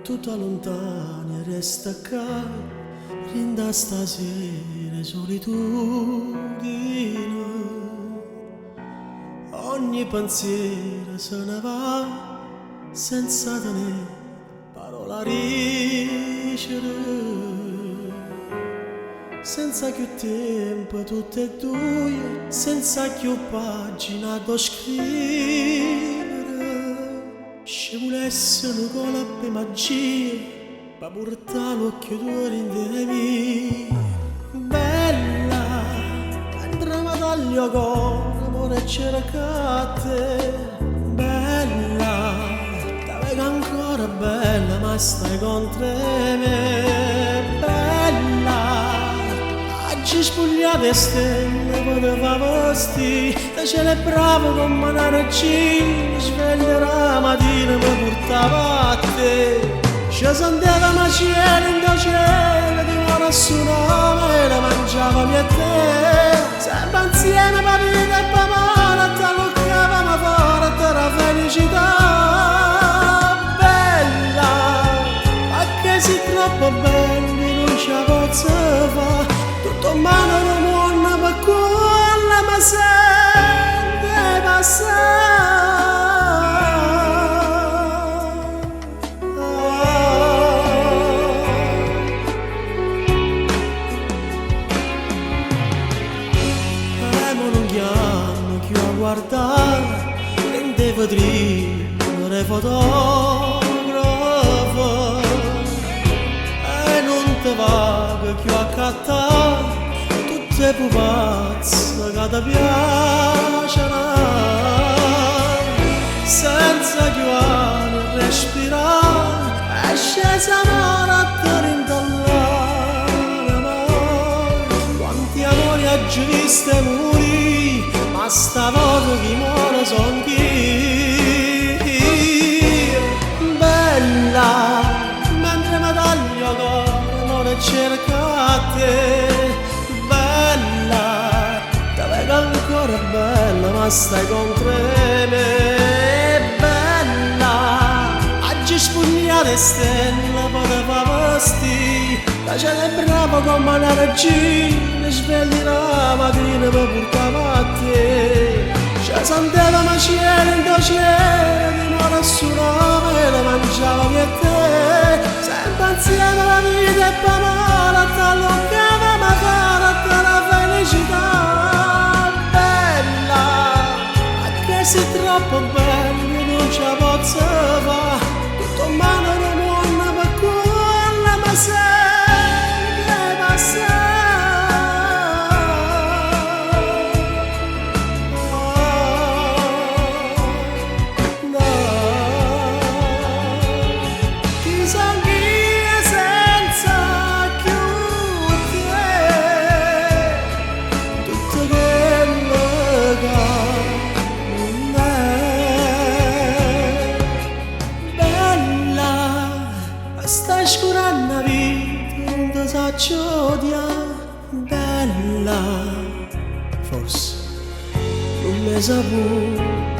Tu t'allontani e resta ccà, dint' 'a 'sta sera 'e solitudine. Ogni pensiero se ne va senza tenè parola 'a dicere. Senza cchiù tiempo tutt' 'e duje, senza cchiù pagina addò scrivere. Ce vulesse nu colpo 'e magia pe purtà l'uocchie tuoje dint' 'e miei. Bella, mentre me taglia 'o core, more e cerca a te. Bella, te veco ancora bella, ma stai contro 'e me. Bella, aggio spugliato 'e stelle pe te fa vestì, te celebravo comme a na regina, sveglio d' 'a matina me purtava a te. Ce sentevamo cielo 'int' 'o cielo, di mare tsunami, ne mangiavamo io e te. Sempe 'nzieme p' 'a vita e p' 'a morte, t'alluccavamo forte d' 'a felicità. Bella, pecché si troppo bella, io nun ce 'a pozzo fa. Tutto 'o male d' 'o munno pe cuollo me sento 'e passà. E mo nun ghiammo cchiù a guardà dint' 'e vetrine d' 'e fotografe e nun te vaco cchiù a accattà tutt' 'e pupazze ca te piaceno. Senza cchiù aria respirà è scesa 'a notte dint' all'anema. Quanti amori aggio visto 'e murì, ma stavota chi more song' io. Bella, mentre me taglio 'o core, more e cerco a te. Bella, te veco ancora bella, ma stai contro 'e me. Bella, aggio spugliato 'e stelle pe te fa vestì, te celebravo comme a na regina, sveglio d' 'a matina me purtava a te. Ce sentevamo cielo 'int' 'o cielo, di mare tsunami, ne mangiavamo io e te. Sempe 'nzieme p' 'a vita e p' 'a morte, t'alluccavamo forte d' 'a felicità. Bella, pecché si troppo bella, io nun ce 'a pozzo fa. Tutto 'o male d' 'o munno pe cuollo me sento 'e passà. No, chi song' io senza cchiù te? Tutto chello ca nun è. Bella, stai scuranno 'a vita, nun te saccio odià. Bella, forse nun me saputo.